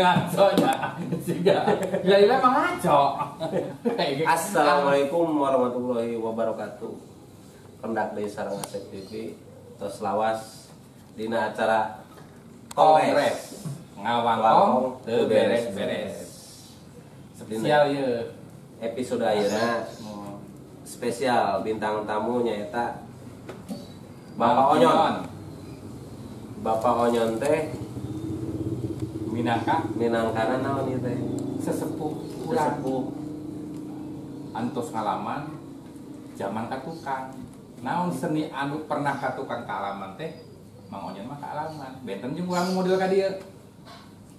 Ngaco ya. Siga. Lila mah ngaco. Assalamualaikum warahmatullahi wabarakatuh. Pendak deui sareng Asep TV tos lawas dina acara Kongres Ngawangkong teu beres-beres. Spesial ieu episode ayeuna spesial bintang tamu nyaeta Bapak Onyon. Bapak Onyon teh minangka minangkana naon ieu teh? Sesepuh urang. Sesepuh antos ngalaman zaman katukang. Naon seni anu pernah katukang kaalaman teh Mang Onyon mah kaalaman. Benten jeung urang model ka dieu.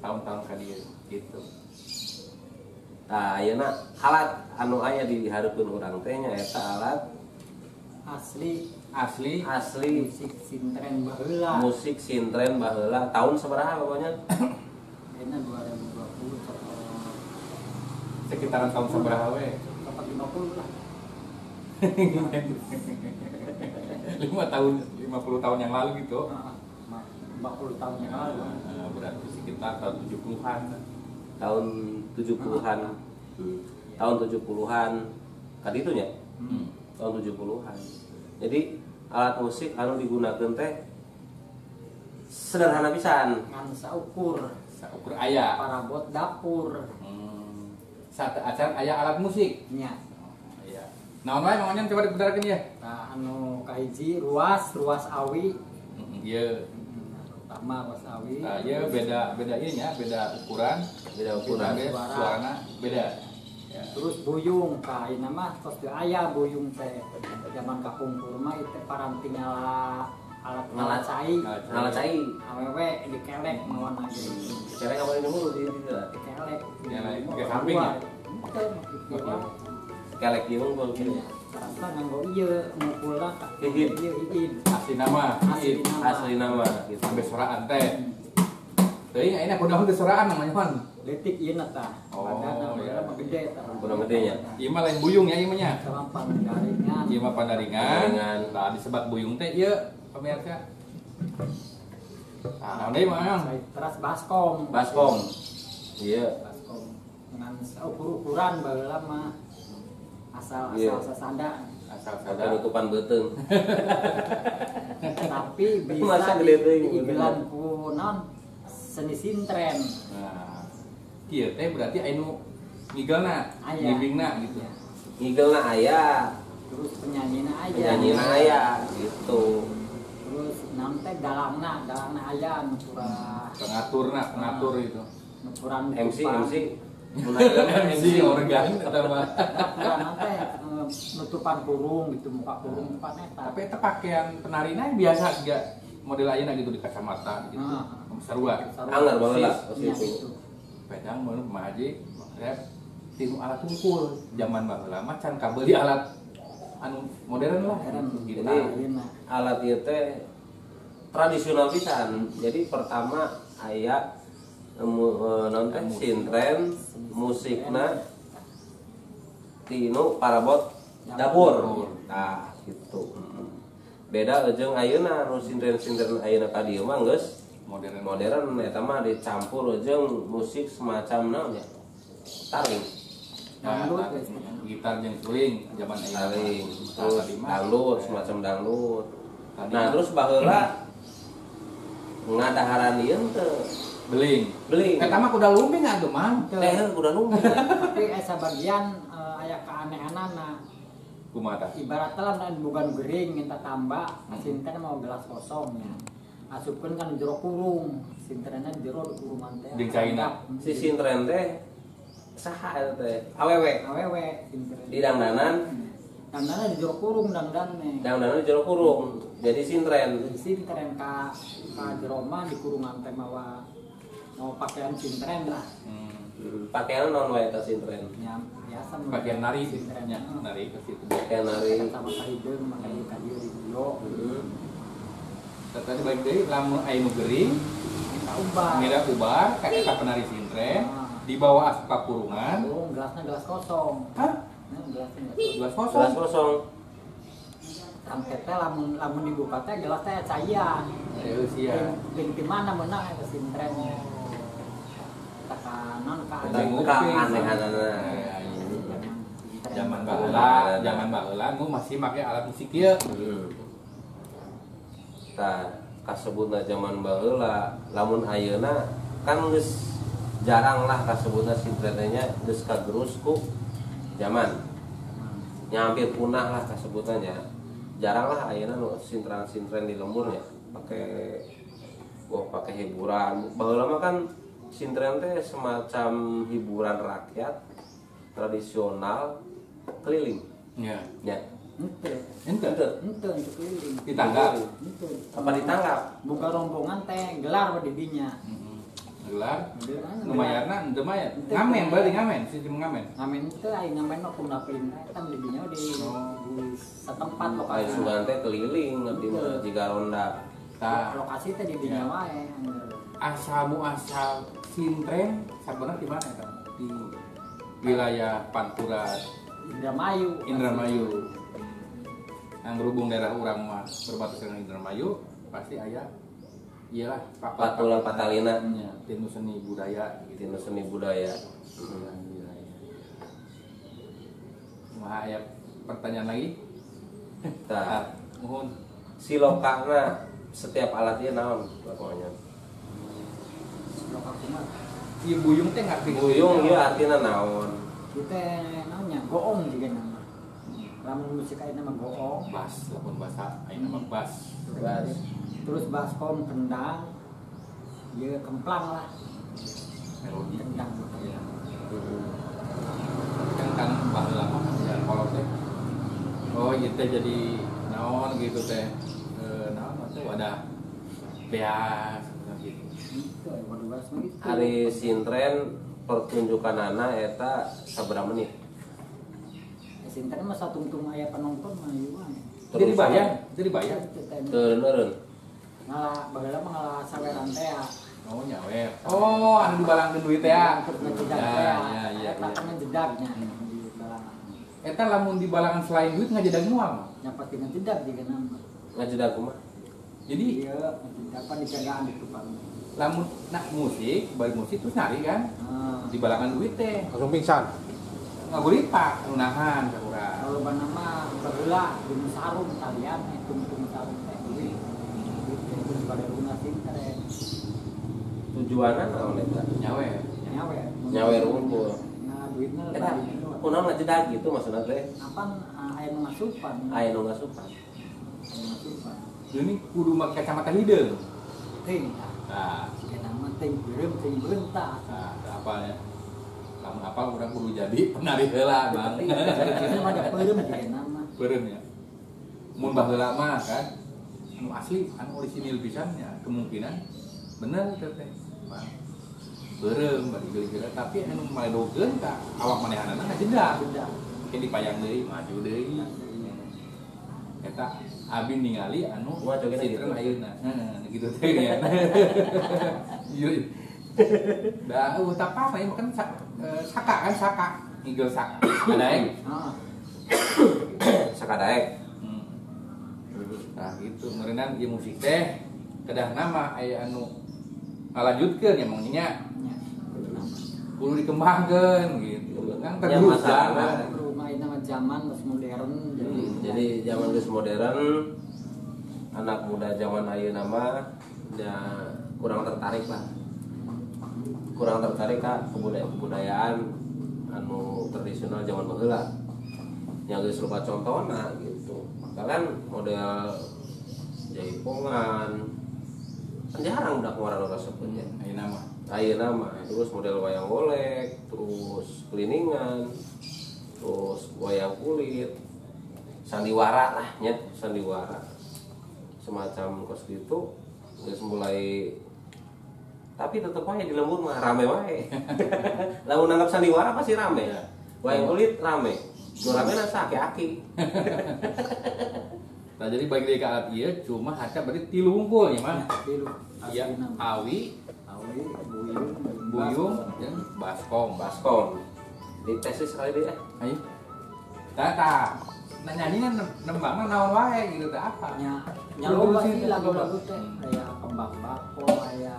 Tahun-tahun ka dieu gitu. Tah ayeuna alat anu aya di hareupeun urang teh nyaeta alat asli asli asli musik sintren baheula. Musik sintren baheula tahun sabaraha pokoknya? Ayeuna 2020 sekitaran tahun sabaraha we? 50 lah. 5 tahun 50 tahun yang lalu gitu. 40 tahun yang lalu. Berarti sekitar tahun 70-an. Tahun 70-an. Tahun 70-an. Tadi itu nya? Tahun 70-an. Jadi alat musik anu digunakeun teh sederhana pisan. Ngan saukur. Saukur aya. Parabot dapur. Saat acan aya alat musik. Nya. Iya. Naon wae Mang Onyon coba diputarkeun ya. Tah anu kahiji ruas awi. Ieu. Pertama ruas awi. Tah ieu beda ieu nya, beda ukuran, suarana beda. Ya. Terus buyung ka ayeuna mah tos teu aya buyung teh. Zaman kapungkur mah ieu teh paranti ngala alat cai. Ngala cai. Awewe dikelek mawana ge. Dikelek apa ini mulu di dieu? Dikelek. Dikelek ke samping ya. Dikelek ieu unggul kieu. Karena nganggo ieu mukulna ka hihid. Ieu hihid. Asli nama. Asli nama gitu. Sampai soraan teh. Teuing ayeuna kudu teh soraan namanya pan. Letik ieu na tah. Oh, iya. Mah gede tah. Kurang gede nya. Ieu mah lain buyung ya ieu mah nya. Sama pandaringan. Ieu mah pandaringan. Tah disebat buyung teh ieu pemirsa. Tah naon deui mah? Teras baskom. Baskom. Iya. Baskom. Ngan ukur-ukuran baheula mah. Asal sasanda. Asal sada nutupan beuteung. Tapi bisa diigelan ku naon seni sintren. Nah, kieu teh berarti anu ngigelna, ngibingna gitu. Ngigelna aya, terus penyanyina aya. Penyanyina aya gitu. Terus naon teh dalangna aya nu kurang pengatur itu. Nu kurang MC MC organ atau apa? Teh nutupan kurung gitu, muka kurung depan eta. Tapi eta pakaian penarina biasa juga model ayeuna gitu di kacamata gitu. Sarua. Anggar banget lah gitu. Pedang mun mah haji rep tinu alat tungkul zaman baheula mah can kabeuli alat anu modern lah gitu. Jadi alat ieu teh tradisional pisan. Jadi pertama aya non teh sintren musikna tinu parabot dapur. Nah, gitu. Beda jeung ayeuna nu sintren-sintren ayeuna ka dieu mah geus modern eta mah dicampur jeung musik semacam naon nya? Taring. Dangdut, gitar jeung suling zaman ayeuna. Taring, terus dangdut, semacam dangdut. Nah, terus baheula ngadaharan ieu teh beling. Eta mah kuda lumping atuh Mang. Teh kuda lumping. Tapi asa bagian aya keanehanana. Kumaha tah? Ibaratna lamun bukan gering minta tambah, sinten mau gelas kosong nya. Asupkeun kan jero kurung, sintrenna jero kurungan teh. Jeung caina. Si sintren teh saha eta teh? Awewe. Awewe sintren. Di dangdanan. Dangdanan di jero kurung dangdan. Dangdanan di jero kurung. Jadi sintren. Jadi sintren ka jero mah di kurungan teh mawa mau pakaian sintren lah. Pakaian non wae eta sintren. Ya, biasa pakaian nari sintrennya, nari ke situ. Pakaian nari. Sama hideung mah ka dieu di dieu. Tadi balik deui lamun aya nu gering minta ubar ka eta penari sintren dibawa asup ka kurungan. Oh, gelasna gelas kosong. Hah? Nah, gelasna gelas kosong. Gelas kosong. Tangke teh lamun dibuka teh gelas teh caian. Sia. Jeung di mana meunang eta sintren. ka non ka keanehanana. Zaman baheula nu masih make alat musik ieu. Tah kasebutna zaman baheula lamun ayeuna kan geus jarang lah kasebutna sintren nya geus kagerus ku zaman. Nya hampir punah lah kasebutna nya. Jarang lah ayeuna nu sintren-sintren di lembur nya pake pakai hiburan. Baheula mah kan sintren teh semacam hiburan rakyat tradisional keliling. Iya. Ya. Ente keliling. Ditanggap. Ente. Apa ditangkap? Buka rombongan teh gelar di dinya. Gelar. Nu mayarna henteu mayar. Ngamen berarti ngamen, sistem ngamen. Ngamen teh aing ngamen mah kumaha perintah eta di dinya di setempat lokasi. Aing sugan teh keliling abdi mah jiga ronda. Tah lokasi teh di dinya wae. Asal muasal sintren sabenerna di mana eta? Di wilayah Pantura Indramayu. Yang berhubung daerah urang mah berbatasan dengan Indramayu pasti aya iyalah Patulang Patalina nya tinu seni budaya gitu. Tinu seni budaya. Kumaha aya pertanyaan lagi? Tah, mohon. Silokana setiap alatnya naon pokoknya. Siloka kumaha? Ieu buyung teh ngarti buyung ieu artina naon? Kita naonnya goong juga nama. Lamun musik ayeuna mah goong, bass, lamun bahasa ayeuna mah bass. Bass. Terus baskom kendang. Ieu kemplang lah. Melodi kendang. Iya. Kan kan baheula mah ya kolot teh. Oh, ieu teh jadi naon gitu teh. Naon teh wadah beas gitu. Itu wadah beas mah gitu. Ari sintren pertunjukanana eta sabaraha menit? Sintren mah satungtung aya penonton mah ieu wae. Jadi bayar, Teu eureun. Ngalah baheula mah ngalah saweran teh ya. Oh, nyawer. Oh, anu dibalangkeun duit teh ya. Terus ngejedag teh. Ya. Eta kan ngejedagnya di balangan. Eta lamun dibalangan selain duit ngajedag moal? Nya pasti ngejedag jiga nama. Ngajedag kumaha? Jadi ieu ngejedag pan dijagaan di tukang. Lamun nak musik, balik musik terus nari kan? Dibalangan duit teh. Langsung pingsan. Ngaguripak, nu nahan ka urang. Kalau banama baheula jeung sarung talian tungtung sarung teh duit. Duit teh pada rumah sintren. Tujuanna naon eta? Nyawer. Nyawer unggul. Nah, duitna eta kunaon ngajedag gitu maksudna teh? Apan aya nu ngasupan. Aya nu ngasupan. Ini kudu make kacamata hideung. Ting. Nah, siga nama ting beureum ting beunta. Nah, apal ya. Lamun apal urang kudu jadi penari heula, Bang. Ini mah da beureum siga nama. Beureum ya. Mun baheula mah kan anu asli anu orisinil pisan nya kemungkinan bener teh teh. Bang. Beureum bari geulis tapi anu maledogeun ka awak manehanana ngajedag. Engke dipayang deui, maju deui. Eta abi ningali anu sintren ayeuna. Heeh, gitu teh nya. Ieu. Da eueuh tah apa ya makan saka kan saka, ngigel saka. Daek. Heeh. Saka daek. Nah gitu, meureunan ieu musik teh kedah nama aya anu ngalanjutkeun ya mong nya. Kudu dikembangkeun gitu. Kan terus ya, nama zaman geus modern jadi zaman geus modern anak muda zaman ayeuna mah ya kurang tertarik lah. Kurang tertarik ka kebudayaan anu tradisional zaman baheula. Yang geus loba contona gitu. Bahkan model jaipongan kan jarang udah keluaran orang resepnya. Ayeuna mah terus model wayang golek, terus keliningan, terus wayang kulit, sandiwara lah nya, sandiwara. Semacam kos gitu geus mulai, tapi tetep aja di lembur mah rame wae. Lamun nanggap sandiwara pasti rame. Wayang kulit rame. Nu rame na aki-aki. Nah, jadi bagi deui ka alat ieu cuma harga berarti tilu wungkul nya mah. Tilu. Iya, awi, buyung, jeung baskom. Baskom. Dites sekali deh ya. Ayo. Tata. Nah nyanyi kan nembangna naon wae gitu teh apa? Nya nya loba sih lagu-lagu teh aya kembang bako, aya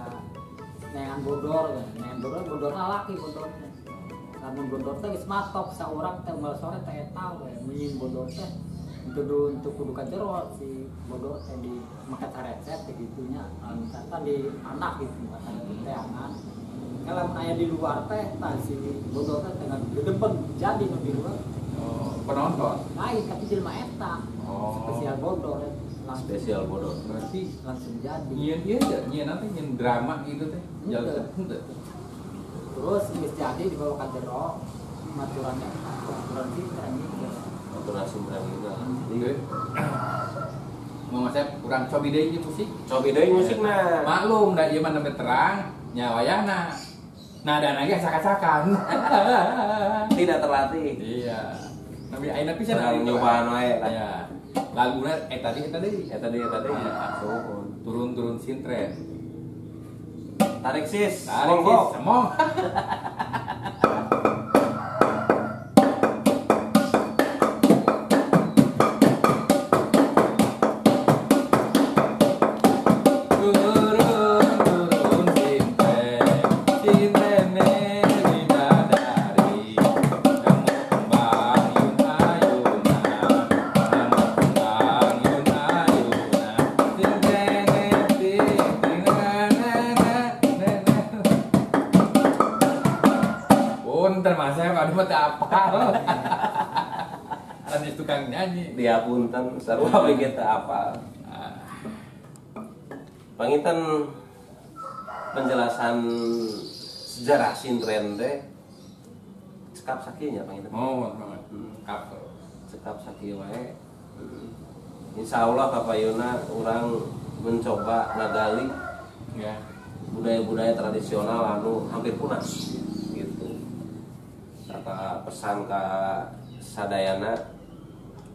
Neangan bodor kan. Neangan bodor bodorna laki bodorna. Lamun bodor teh geus matok saurang teh unggal sore teh eta we munyin bodor teh. Untuk kudu ka jero si bodor teh di make carecet teh gitunya. Misalkan di anak gitu kata teh anak. Kalau aya di luar teh tah si bodor teh tengah gedebeng jadi nu di luar. Oh, penonton. Lain tapi jelema eta. Oh. Spesial bodor langsung. Spesial bodor. Berarti langsung jadi. Nyieun ieu aja, nyieun nanti nyieun drama gitu teh. Jalan henteu. Terus geus jadi dibawa ka jero maturannya maturan sintren gitu. Maturan sintren gitu. Jadi mau saya kurang cobi deui ieu musik. Cobi deui musikna. Maklum da ieu mah nembe terang nya wayahna. Nah, dan lagi acak-acakan. Tidak terlatih. Iya. Tapi ayeuna pisan ari nyobaan wae lah. Iya. Laguna eta deui eta deui. Eta deui eta deui. Turun-turun sintren. Tarik sis. Tarik sis. Semong. Tukang nyanyi dia punten sarua we teu apal. Panginten penjelasan sejarah sintren teh cekap sakieu nya panginten. Oh, banget. Cekap. Cekap sakieu wae. Insyaallah kapayuna urang mencoba ngagali ya budaya-budaya tradisional anu hampir punah gitu. Kata pesan ka sadayana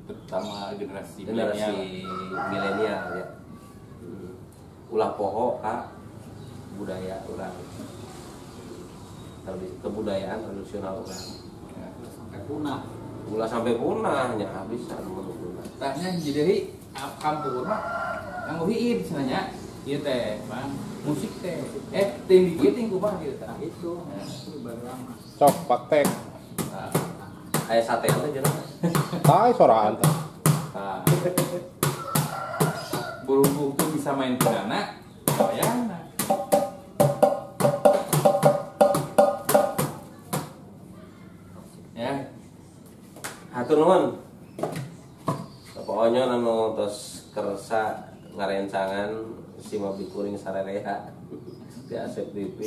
terutama generasi milenial ya. Ulah poho ka budaya urang. Kebudayaan tradisional urang. Ya. Sampai punah. Ulah sampai punah nya habis anu punah. Tah nya jadi kampung mah nganggo hiib cenah. Ieu teh, Bang, musik teh. Ting di ieu ting kumaha kieu tah. Itu baru lama. Sok praktek. Nah. Aya sate teh jeung tai soraan teh. Tah. Berhubung tuh bisa main pidana, wayahna. Ya. Hatur nuhun. Bapak Onyon anu tos kersa ngarencangan si mobil kuring sarerea di Asep TV.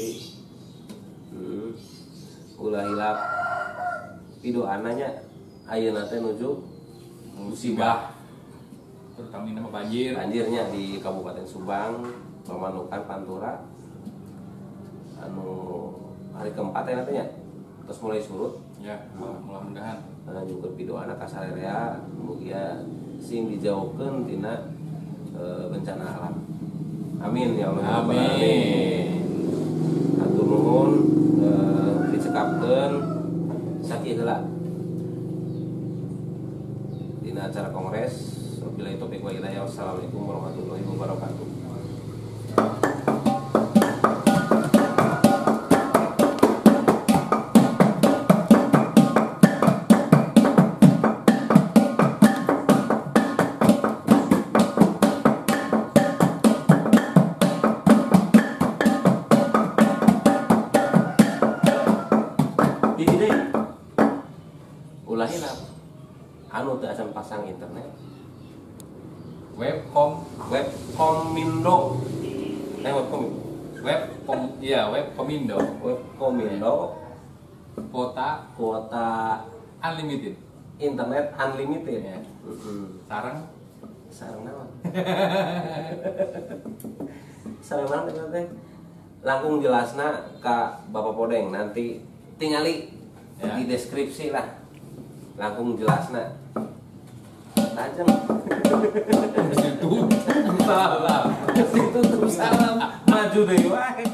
Ulah hilap pidoana nya ayeuna teh nuju musibah terutama ini banjir. Banjirnya di Kabupaten Subang, Pamanukan, Pantura. Anu hari keempat ya nantinya terus mulai surut. Ya, mudah-mudahan. Nah, juga pidoana ka sarerea mugia sing dijauhkeun tina bencana alam. Amin ya Allah. Amin. Hatur nuhun dicekapkeun sakieu heula. Dina acara kongres wabillahi taufiq wal hidayah. Wassalamualaikum warahmatullahi wabarakatuh. Ulah hilap anu teu acan pasang internet webcom webcomindo webcom iya webcomindo webcomindo kuota unlimited internet unlimited ya. Sarang sarang naon sarang naon teh langkung jelasna ka Bapak Podeng nanti tingali ya. Di deskripsi lah langkung jelasna tajam ditutup salam ditutup salam maju deui wae.